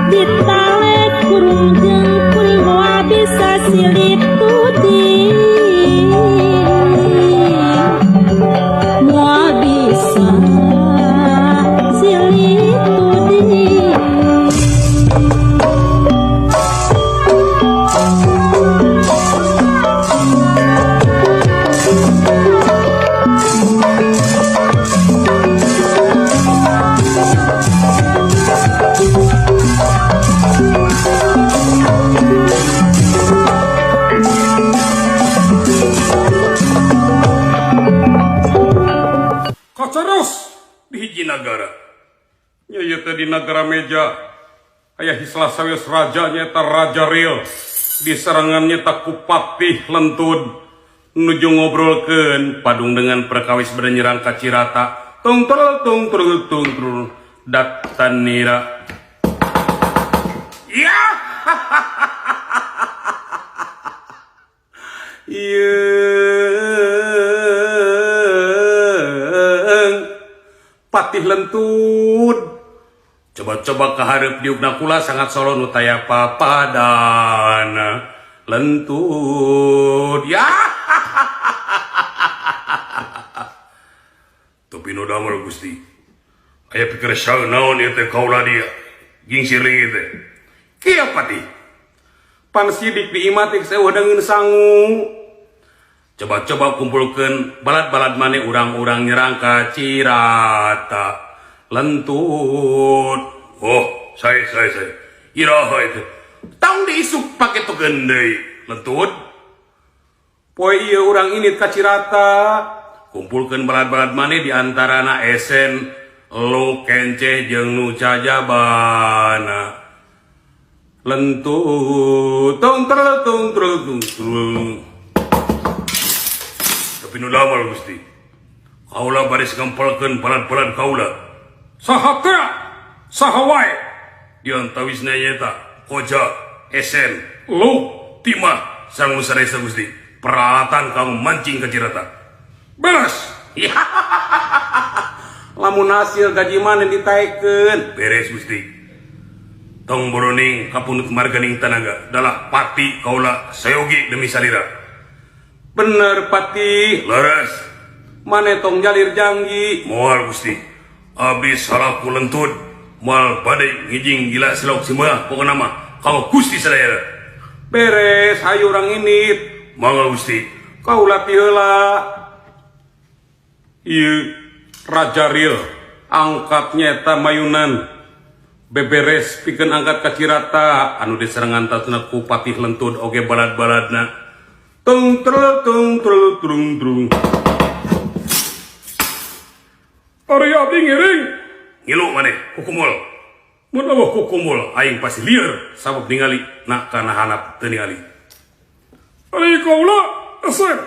Ditale kurung jeung kuring moal bisa silih tuding. Moal bisa silih tuding. Kacaros di hiji nagara. Nya ieu teh di nagara meja. Aya hislah sawios raja nyaeta Raja Ril. Diserangan nyaeta ku Patih Lentud. Nuju ngobrolkeun padung dengan perkawis bade nyerang ka Cirata. Tung tung tung tung tung tung datanira. Ya. Yeung Patih Lentud. Coba-coba kahareup diukna kula sangat solo nu taya papadana. Lentud. Ya. Tapi nu damel Gusti. Aya pikir saeun naon ieu teh kaula dia. Gingsir leungit teh. Kieu Patih. Pan sidik di imah teh seueuh deungeun sangu. Coba-coba kumpulkeun balad-balad mane urang-urang nyerang ka Cirata. Lentut. Oh, saya. Iraha itu. Tong diisuk pake togen deui. Lentut. Poe ieu urang init ka Cirata. Kumpulkeun balad-balad mane di antarana esen, lu kenceh jeung nu cajabana. Lentut. Tung tung tung tung tung. Tapi nu damel Gusti. Kaula baris ngempelkeun balad-balad kaula. Saha teh? Saha wae? Di antawisna nyaeta Koja, Esen, Lu, Timah, sareng nu sanes Gusti. Peralatan kamu mancing ke Cirata. Beres. Lamun hasil gaji mana ditaekeun? Beres Gusti. Tong boroning kapunut marganing tanaga dalah pati kaula sayogi demi salira. Bener Pati. Leres. Mane tong jalir janggi. Moal Gusti. Abdi salaku lentud. Moal bade ngijing gila silok simeuah pokona mah kanggo Gusti sadayana. Beres hayu urang init. Mangga Gusti. Kaula ti heula. Ieu Raja Ril angkat nyeta mayunan. Beberes pikeun angkat ka Cirata anu diserangan tatuna ku Patih Lentud oge balad-baladna. Tung tung tung tung tung tung. Ari abdi ngiring. Ngilu maneh kukumul. Mun eueuh kukumul aing pasti lieur sabab ningali na kana handap teu ningali. Ari kaula esep.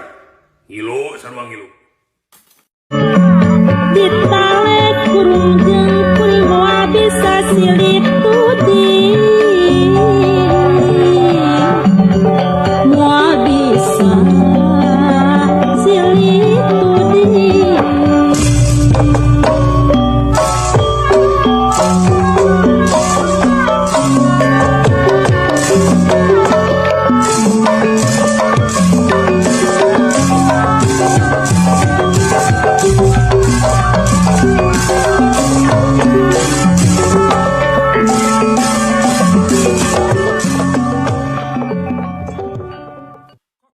Ngilu sarua ngilu. Ditale kurung jeung kuring moal bisa silih tuding.